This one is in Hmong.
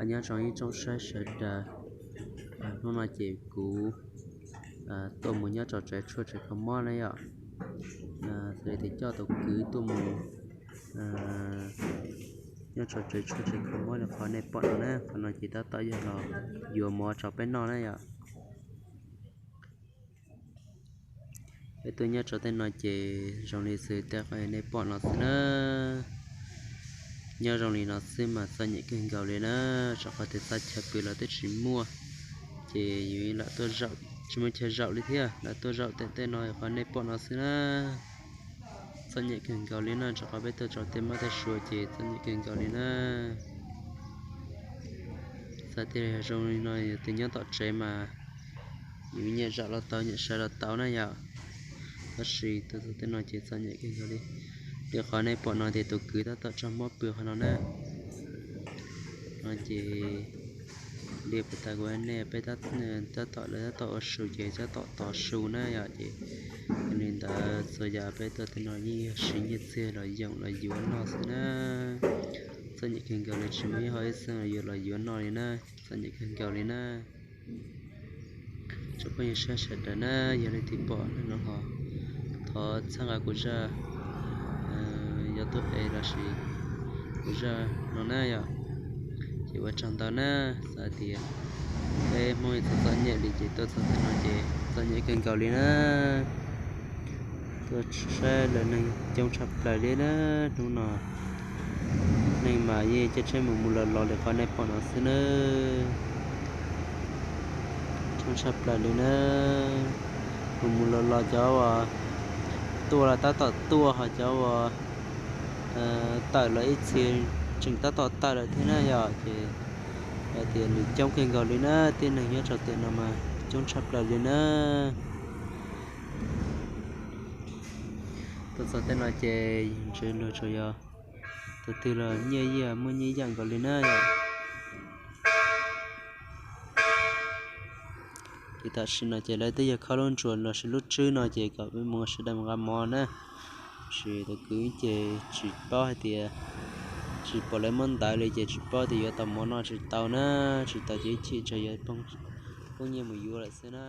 Nyob zoo ib tsoom saib sawv daws, hnub no ces kuv tuaj mus nyob rau tsev tshuaj tsev kho mob na yom. Xws li tias coj tus kwv tuaj mus nyob rau tsev tshuaj tsev kho mob li qhov nej pom no na, qhov no ces tab tom yog los yuav mov rau peb noj na yom. Peb tuaj nyob rau tej no ces zoo li xws tej qhov nej pom no xwb na. Nyob zoo li no xwb mas txom nyem kawg nkaus li na, rau qhov tias txoj chaw pw los twb tsis muaj, ces yus lam tuaj zaum tsis muaj chaw zaum li thiab, lam tuaj zaum tej tej no qhov nej pom no xwb na. Txom nyem kawg nkaus li na, rau qhov peb tuaj rau tej mob tej sua ces txom nyem kawg nkaus li na. Xav tias yog zoo li no yog tus nyob tom tsev mas yus nyiam zaum los tau nyiam sawv los tau na yom. Tab sis tuaj txog tej no ces txom nyem kawg nkaus li. Li qhov nej pom no ces tus kwv tab tom tso mob pw qhov no na. No ces li puas tas kuv hais nej peb tab tom lawv tab tom ua su ces tab tom tos su na yom, ces yog li ntawd txhua yam peb tuaj tej no yeej yog siv nyiaj txiag los yoom los yuav noj xwb na. Txom nyem kawg nkaus li, tsis muaj ib qho ib xees los yuav los yuav noj li na, txom nyem kawg nkaus li na. Tsoom phooj ywg sawv daws na, yog leej twg pom no los thov txhawb nqa kuv zaj, yog tuaj ev los sis kuv zaj no na yom. Ces ua tsaug ntau na, xav tias peb Hmoob txom txom nyem li ces tuaj txog tej no ces txom nyem kawg nkaus li na. Tuaj saib lawv neeg coob tshaj plaws li na, hnub no neeg mas yeej caij tsheb mus mus los los li qhov nej pom no xwb na. Coob tshaj plaws li na, mus mus los los cov uas tuaj los tab tom tuaj, ho cov uas tawm los ib txhia tseem tab tom tawm lawm thiab na yom, ces hais tias nws coob kawg nkaus li na, tib neeg nyob rau tiam no mas coob tshaj plaws li na. Tuaj txog tej no ces ntshe luag tsuas yog tus twg los nyiaj yeej muaj nyiaj yam nkaus li na yom. Ces tam sim no ces lawv twb yog khob lub ntsuas los sis lub tswb no ces kom peb mus sawv daws mus nqa mov na. Tab sis tus kwv ces tsis paub hais tias, tsis pom lawv muab ntawv li ces tsis paub tias yuav tau mov noj tsis tau na, tsis tau ces ib chim ntshe yuav poob nyiaj mus yuav lawm xwb na.